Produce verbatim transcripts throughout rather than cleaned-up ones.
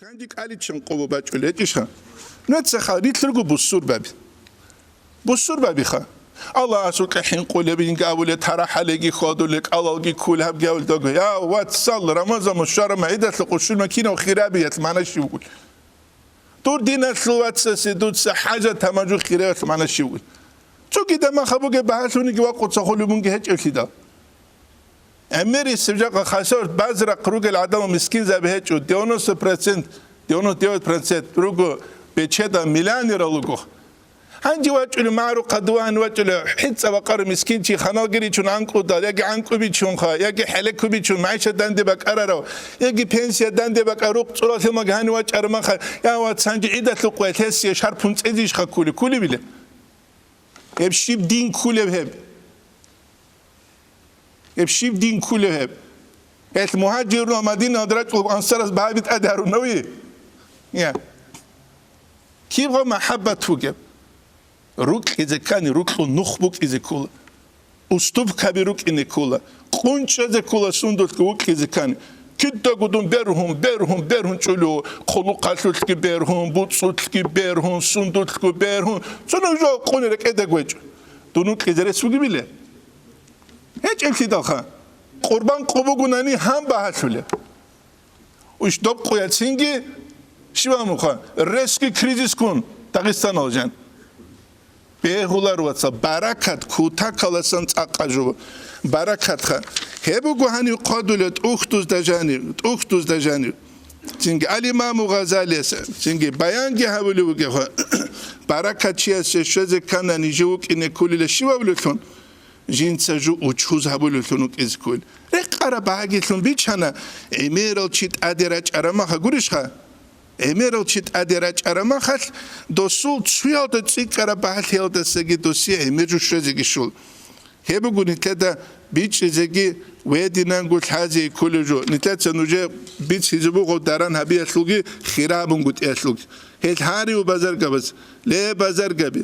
Гьанже кӀаличчан къо бачӀулел гьечӀищха? Нуца хал рилълъурго бусурбаби. Бусурбабиха. Аллагьасукьа хӀинкъулеб инги абулеб, тарахӀалеги хьвадулел, кӀалалги ккул, гьабги гьавул дог. Я, вацал, Рамазан мушарама гӀидалъа къушуна кинав хирабиялъ магӀна щив вугул? Дур диналъул вацасе дуца хӀажат гьамажу хирабиялъ магӀна щив вугул? Цогидаб маха бугеб багьалъуниги вакъуца хулеб мунги гьечӀеблъидал. ГӀемерисеб жакъа хасават базрахъ ругел гӀадамал мискинзаби гьечӀо, девяносто процент, девяносто девять процент руго бечедал миллионерал руго. Гьанже вачӀули магӀрухъа дуван вачӀули хӀицӀа бакъару мискинчи ханалги ричун анкӀудал, яги анкӀубичунха, яги хӀелекубичун, магӀишат данде бакӀарарав, яги пенсия данде бакӀа рукъ цӀуралъумаг гьани вачӀарамаха, я вац, гьанже гӀидалъухъ вай лъесие шарпун цӀезейищха ккули, ккулебила? Гьеб щиб дин ккулеб гьеб? Гьеб щиб дин ккулев гьеб? Гьелъ мугьажирунал Мадинаялда рачӀулеб ансарас багьаби тӀаде гьарунави? Я. Киб гъо махӀаббат бугеб? Рукьизе ккани, рукьун нух букӀизе ккола. Уступкаби рукӀине ккола. КъунчӀезе ккола сундулъго вукьизе ккани. Кидаго дун бергьун, бергьун, бергьун чӀулев, хъулухъалъулъги бергьун, буцӀцӀулъги бергьун, сундулъго бергьун. Цунаб жо къуни рекӀедаго гьечӀо. Дун вукьизе рес бугебиле? ГьечӀеблъидалха, къурбан къо бугунани гьан багьалъулеб. Иш доб къоялъ цинги, щибаб муха, резкий кризискун Дагъистаналда жан. Бегьулар, вацал, баракат кутакаласан цӀакъа жо. Баракатха. Гьеб буго гьанив хъвадулев тӀухьдузда жанив, тӀухьдузда жанив. Цинги ал-Имаму Гъазалияс, цинги баянги гьабулев вугевха, баракат чиясе щвезе ккана нижив вукӀине ккулила щивав лъун? Жинца жо учуз гьабулевлъун вукӀизе ккун. Рекъараб багьагилъун бичана, гӀемерал чи тӀаде рачӀараб маха гурищха? ГӀемерал чи тӀаде рачӀараб махалъ, досул цуялда цӀикӀкӀараб багьалъиялдасаги досие гӀемер жо щвезеги щул. Гьеб буго нилъеда бичӀчӀизеги ва гьединанго лъазе кколев жо. Нилъеца нужее бицлъизе буго даран гьабиялъулги хира гьабунгутӀиялъулги. Гьел гьарив базаргабаз, ле, базаргаби!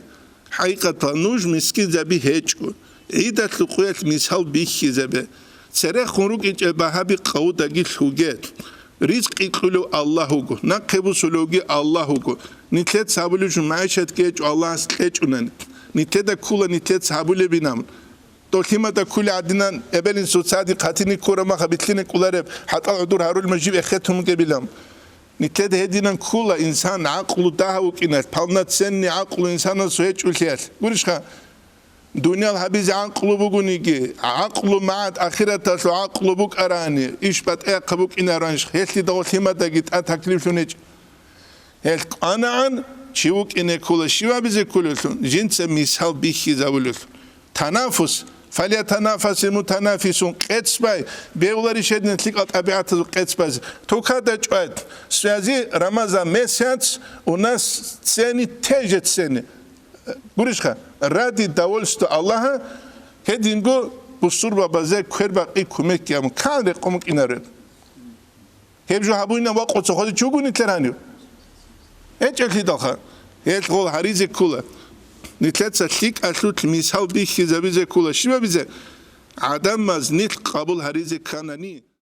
ХӀакъикъаталда нуж мискинзаби гьечӀо. ГӀидалъул къуялъ мисал бихьизабе. Церехун рукӀинчӀеб багьаби къавудаги лъуге. Ризкъи кьулев Аллагь вуго, нахъе бусулевги Аллагь вуго. Нилъеца гьабулеб жо магӀишатги гьечӀо Аллагьас кьечӀунани. Нилъеда ккола нилъеца гьабулебинаб. Дол лъимада ккули гӀадинан, эбел-инсуца гьадин хъатине ккураб маха билълъине кӀолареб, хӀатӀал гӀодор гьарулеб жиб эхетун бугебилан. Нилъеда гьединан ккола инсан гӀакълу дагьав вукӀиналъ, полноценный гӀакълу инсанасул гьечӀолъиялъ. Гурищха, дуниял гьабизе гӀакълу бугониги, гӀакълу магӀат ахираталъул гӀакълу букӀарани, иш батӀиахъа букӀинаранищ, гьелъидал лъимадаги тӀад таклифлъун гьечӀо. Гьел кӀванагӀан чи вукӀине ккола щивабизе кколелъун, жинца мисал бихьизабулелъун. Танафус, фалятанафасил мутанафисун, къецӀ бай, бегьуларищ гьедин лъикӀал тӀабигӀатазул къецӀ байзе. Тукада чӀвай, в связи Рамазан месяц у нас цены те же цены. Гурищха, ради довольства Аллаха, гьединго бусурбабазе квербакъи кумекги гьабун, кан рекъон букӀинареб. Гьеб жо гьабуйна вакъуца ходи чугу нилъер гьанив? ГьечӀеблъидалха, гьел гъол гьаризе ккула. Нилъеца лъикӀалъулъ мисал бихьизабизе ккула. Щибабизе? ГӀадамаз нилъ къабул гьаризе кканани.